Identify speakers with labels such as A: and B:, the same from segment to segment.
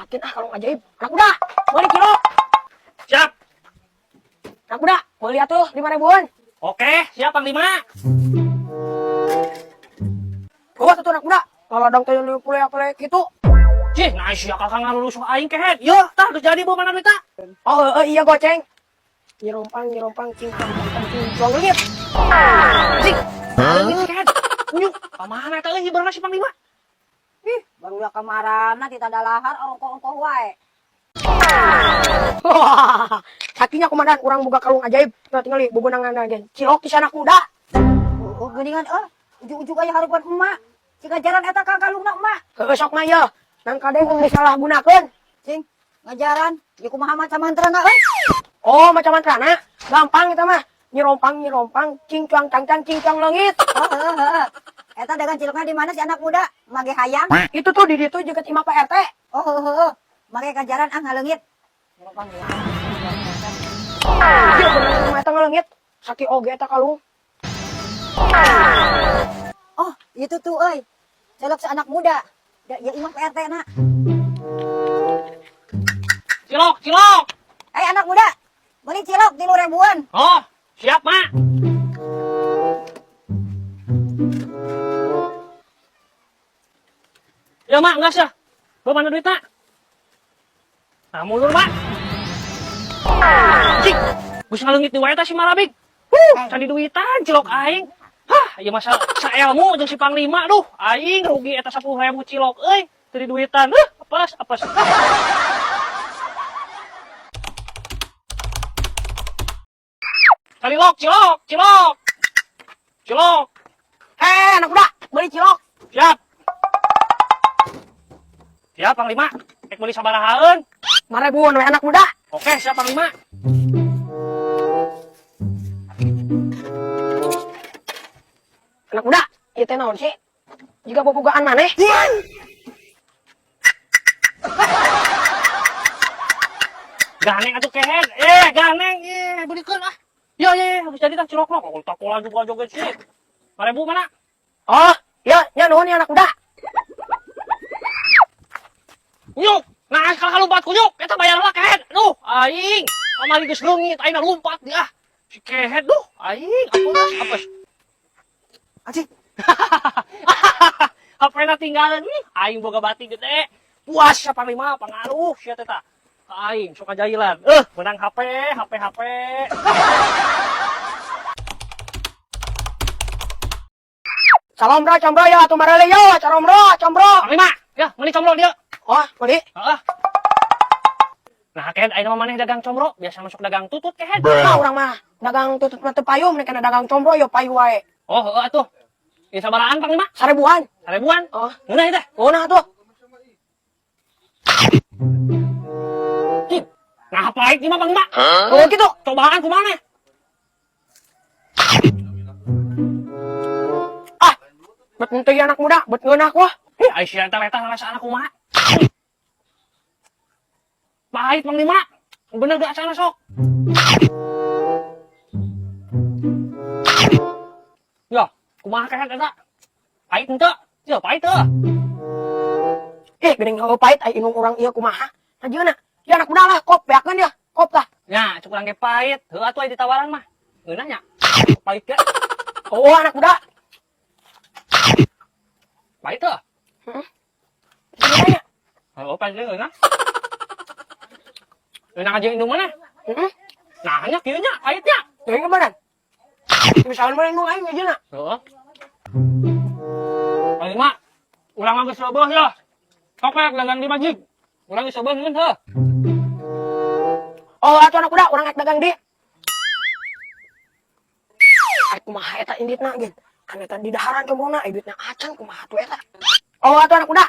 A: Makin ah kalung ajaib. Anak muda, meuli cilok.
B: Siap.
A: Anak muda, meuli atuh 5 ribuan.
B: Oke, siap, Panglima.
A: Bawa satu anak muda. Kalau dong teh pule gitu.
B: Cih, nah sia kakak ngalulusuh aing kehed. Yo, tah geus jadi bawa mana duitna?
A: Oh, iya goceng. Nyirompang, nyirompang, cingcang, cingcang, cincong leungit.
B: Cing. Leungit si kehed. Kunyuk, ka mana eta euy hiburanna si Panglima?
C: Ih, baru ya kamarana kita dalahar ongkoh-ongkoh wae.
A: Wah, sakinya komandan urang boga kalung ajaib. Nah, tinggal bobonan gen. Cilok ti anak muda.
C: Oh, geuningan euy, ujug-ujug aya hareupan emak. Cing ngajaran eta ka kalungna emak.
A: Heueuh sok mah ye. Nang kadeng mung disalahgunakeun.
C: Cing, ngajaran ieu kumaha maca mantrana euy?
A: Oh, macam mantrana. Gampang eta mah. Nyirompang, nyirompang, cingcuang, cangcang, cincong leungit.
C: Oh, heeh heeh. Eta dagang cilokna di mana si anak muda? Mage hayang.
A: Itu tuh di ditu deket imah Pak RT.
C: Oh, heeh heeh. Make ngajaran ah ngaleungit. Nyirompang.
A: Ieu bener mah eta ngaleungit. Saki oge eta kalung.
C: Oh, itu tuh euy. Cilok si anak muda. Da, ya imah Pak RT na.
B: Cilok, cilok.
C: Eh anak muda, beli cilok 3 ribuan.
B: Oh, siap, Mak. Ya, Mak, enggak sih. Bawa mana duitna? Nah, mundur, Mak. Cik, geus ngaleungit di wae tah si Marabig. Huh, can duitan cilok aing. Hah, ieu masa saelmu jeung si Panglima duh, aing rugi eta 10.000 cilok euy, teu duitan. Huh, apes, apes. Cilok, cilok, cilok. Cilok.
A: Eh, anak muda, beli cilok.
B: Siap. Siap, Panglima. Ek meuli sabarahaeun?
A: 5 ribuan we anak muda.
B: Oke, siap, Panglima.
A: Anak muda, ieu teh naon sih? Jiga bobogaan maneh.
B: Ganeng atuh kehed. Eh, ganeng. Eh, beulikeun ah. Ya, ya, ya, geus jadi tah cilok mah. Kalau takola juga joget sih. 5 ribu mana?
A: Oh, ya, ya nuhun ya anak muda.
B: Kunyuk. Nah, kalau lompat kunyuk, eta bayar lah kehed. Duh, aing. Kamari geus leungit, aing lompat dia. Si kehed duh, aing apes, apes. Anjing. HP-na tinggalan, aing boga bati gede. Puas sia Panglima, pangaruh sia teh tah. Ka aing sok jailan. Eh, menang HP, HP, HP.
A: Salam bro, combro ya, atuh marele yo, combro, combro.
B: Panglima, ya, meuli combro dia.
A: Oh, beli.
B: Heeh. Nah, kehed ayeuna mah maneh dagang combro, biasa masuk dagang tutut kehed.
A: Nah, urang mah dagang tutut mah teu payu, mereka dagang combro yo payu wae.
B: Oh, heeh atuh. Ini sabarahaan Panglima?
A: 1 ribuan.
B: 1 ribuan.
A: Oh,
B: Ngeunah ieu teh.
A: ngeunah atuh.
B: Cik. Nah, pahit ieu mah Panglima.
A: Oh, gitu.
B: Cobaan kumaha?
A: Ah, bet henteu ieu anak muda, bet ngeunah wah.
B: Ih, ai sia eta eta rasana kumaha? Pahit Panglima. Bener gak sana sok? Ya, kumaha kehed eta? Pahit henteu? Ya, pahit teu.
A: Eh, geuning heueuh pahit ai indung urang ieu kumaha? Nah, jeung ya anak muda lah, kop beakeun ya, kop tah.
B: Ya, cuk urang ge pahit. Heuh atuh ai ditawaran mah. Ngeunah nya. Pahit ge.
A: Oh, anak muda.
B: Pahit teu?
A: Heeh. Gimana?
B: Heuh, pahit ge ngeunah. Ngeunah aja indung mana?
A: Heeh.
B: Nah, nya kieu nya pahitnya.
A: Deui kemarin. Misalnya mana indung aing ngejena.
B: Heeh. Panglima, urang mah geus leubeeh ya. Sok we dagang di masjid. Urang geus leubeeh ngeun heuh.
A: Oh, atuh anak muda, urang rek dagang di. Ai kumaha eta inditna gen? Kan eta di daharan combrona, ai duitna acan kumaha tuh eta. Oh, atuh anak muda.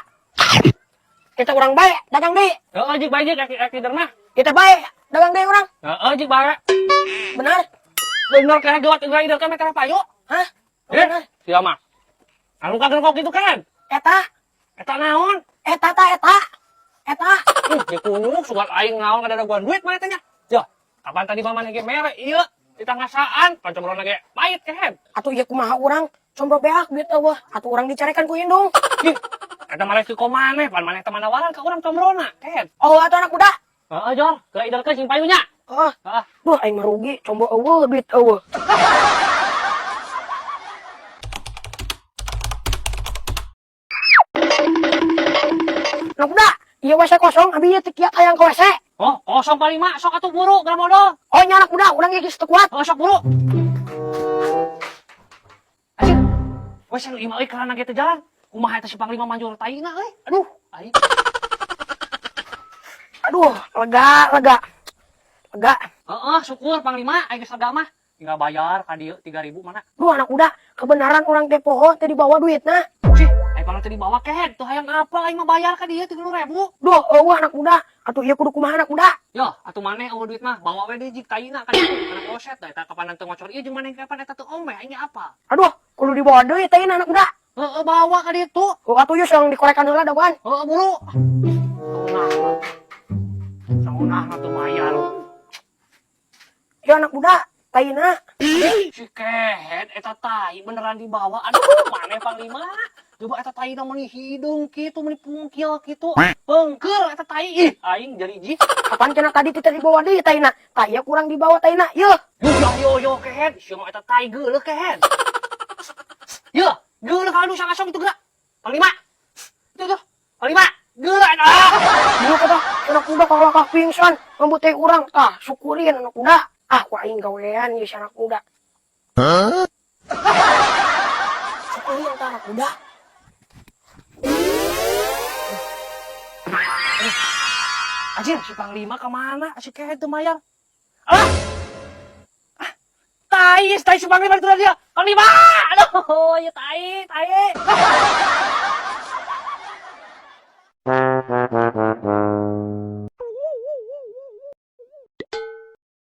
A: Kita urang bae dagang di.
B: Heeh, jig bae jig rek lider mah.
A: Kita bae dagang di urang.
B: Heeh, jig bae.
A: Benar?
B: Bener kena gawat rider kan mereka payu.
A: Hah?
B: Eh,
A: Bener.
B: sia mah. Anu kagak gitu kan?
A: Eta,
B: Eta naon?
A: eta ta eta. Eta.
B: Di kunyuk sugan aing naon kada daguan duit mana tanya. Ya, kapan tadi mah maneh ge mere ieu ditangasaan pan combrona ge pahit kehed.
A: Atuh ieu kumaha urang? Combro beak duit eueuh. Atuh urang dicarekan ku indung.
B: Ih, Eta mah resiko maneh, pan maneh teh manawaran ka urang combrona, Ken.
A: Oh, atuh anak muda.
B: Heeh, Jor, geura idelkeun sing payu nya.
A: Heeh.
B: Heeh.
A: Duh, aing mah rugi, combro euweuh, duit euweuh. Anak muda, ieu WC kosong, abi ieu teu kiat hayang ke WC.
B: Oh, kosong panglima, sok atuh buru, geura modol.
A: Oh, nya anak muda, urang ge geus teu kuat.
B: Oh, sok buru. Anjir. WC nu ieu mah euy karana ge teu jalan. Kumaha eta si panglima manjur taina euy. Aduh, aing.
A: Aduh, lega, lega. Lega.
B: Heeh, syukur panglima, aing geus lega mah. Tinggal bayar ka dieu 3000 mana.
A: Duh, anak muda, kebenaran urang teh poho teh dibawa duitna.
B: Cih, aing kalau teu dibawa kehed, teu hayang apa aing mah bayar ka dieu 30.000.
A: Duh, euweuh anak muda, atuh ieu kudu kumaha anak muda?
B: Yo, atuh maneh euweuh duit mah, bawa we deui jig taina ka dieu kana kloset da eta kapan teu ngocor ieu jeung maneh kapan eta teu omeh aing ge apa.
A: Aduh, kudu dibawa deui taina anak muda.
B: Heeh, bawa ka ditu.
A: Oh, atuh ieu sareng dikorekan heula dagoan.
B: Heeh, buru. Saunah. Saunah atuh bayar.
A: Ya anak muda, taina.
B: Si kehed eta tai beneran dibawa. Aduh, maneh panglima. Coba eta tai meuni hidung kitu, meuni pungkil kitu. Pengker eta tai ih, aing jadi jig.
A: Kapan cenah tadi teh dibawa deui taina? Tai kurang dibawa taina. Yeuh.
B: Yo yo yo yo kehed, sia mah eta tai geuleuh kehed. Yo, geuleuh ka anu sangasong itu gerak. Panglima. Itu tuh. Panglima, geuleuh eta. Ah.
A: Ieu kata anak muda kalah kah pingsan, rambut teh urang tah syukurin anak muda. Ah, ku aing gawean ieu si anak muda. Syukurin tah anak muda.
B: Anjir, si Panglima kemana? Si kehed teu mayar. Ah! Ah, tai, tai si Panglima itu dia. Panglima! Aduh, ya tai, tai.